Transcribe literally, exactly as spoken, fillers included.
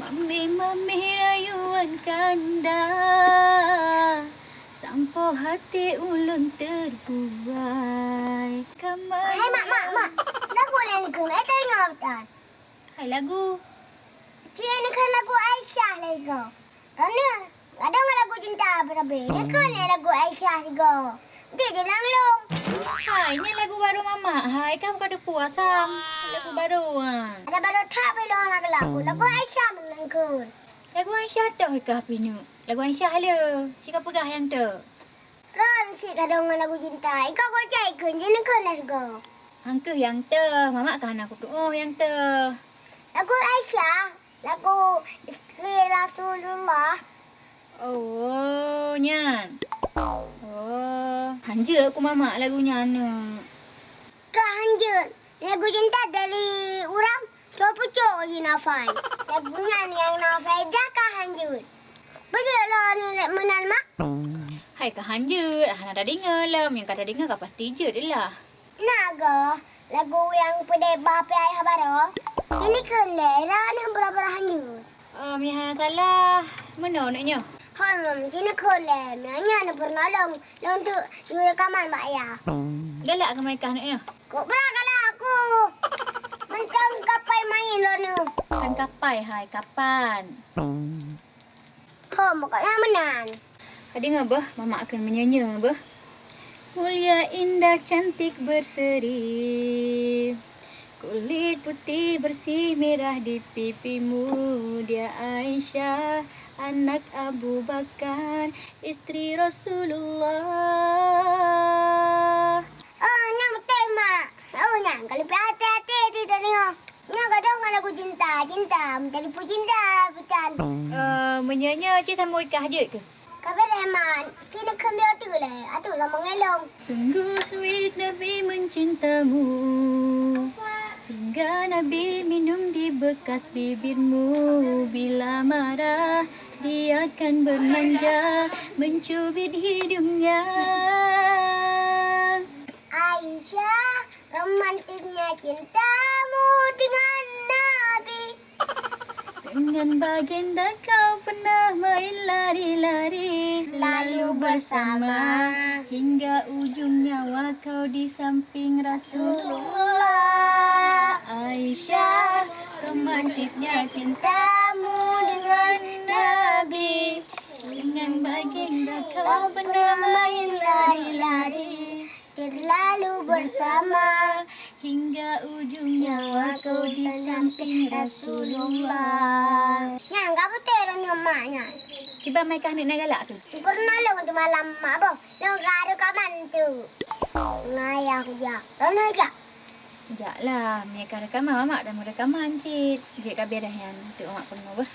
Mameh-mameh rayuan kanda, sampoe hati ulôn terbuai. Kamar. Hai, Mak, Mak, Mak. Lagu laén keu, eh, teuingat tan. Hai lagu. Cit, nyan kan lagu Aisyah lagèe. Tanya, kadang lagu cinta berabe. Nyan kan lagu Aisyah sigo. Nanti je nang long. Hai, nyan lagu baru mamak. Hai, kah buka depu asam. Lagu baru, ha. Ada baru tak pih long lagu. Lagu Aisyah meunan kun. Lagu Aisyah toh kah pih nyoe. Lagu Aisyah le. Cika peugah nyang toh. Ron sit kadang ngon lagu cinta. Ika gocai kun, jeuneukheun lah sigo. Hangkeuh nyang toh, mamak ka hana kutu'oh nyang toh. Lagu Aisyah, lagu istri Rasulullah. Oh, nyan. Oh, hanjeuet ku mamak lagu nyan. Ka hanjeuet. Lagu cinta dari urang soe pucok jih nafai. Lagu nyan nyang nafai dah ka hanjeuet. Beujeuet lôn ni lé meunan, Mak? Hai ka hanjeuet, hana tadeungoe lom. Nyang ka tadeungoe ka pasti jeuet lah. Na goh, lagu nyang peudeh bah pi ayah baroe. Jini kheun lé, lôn pura-pura hanjeuet. Oh, mi hana salah. Meunoe neuk nyoe? Hon, Mam, jini kheun lé. Meunan nyan peurunoe lôn, lôn teuk yue rekaman bak ayah. Galak keumaikah neuk nyoe? Kok bra galak aku? Mantong kapai main lôn nyoe. Kan kapai hai, kapan? Hom, pokoknya meunan. Ka deungoe beuh, mamak kheun meunyoe-nyoe beuh. Mulia, indah, cantik, berseri. Kulit putih bersih merah di pipimu, dia Aisyah, anak Abu Bakar, istri Rasulullah. Oh, nyan beutôi, Mak. Oh, nyan ka leubeh até-até teudeungoe. Nyan gadôh ngon lagu cinta, cinta, meutari peucinta, pitan. Eh, meunyoe nyoe cit sambung nikah jeuet keuh? Ka beureh, Mak. Cit neukheun bioe teuk lé, atoe lamong elong. Sungguh sweet Nabi mencintamu, hingga Nabi minum di bekas bibirmu. Bila marah, dia kan bermanja, mencubit hidungnya. Aisyah, romantisnya cintamu dengan Nabi. Dengan baginda kau pernah main lari-lari, lalu bersama hingga ujung nyawa kau di samping Rasulullah. Aisyah, romantisnya cintamu dengan Nabi. Dengan baginda kau pernah main lari-lari, terlalu bersama hingga ujung nyawa kau di samping Rasulullah. Nyan ka beutôi lôn nyoe, Mak, nyan. Kiban meukah neuk na galak tu? Peurunoe lôn tu malam, Mak, boh. Lôn ka reukaman tu. Ngon ayah kujak. Lôn jak. Jaklah, meukah reukaman, mamak dan meureukaman cit. Jeuet ka beureh nyan, tu mamak peurunoe beuh.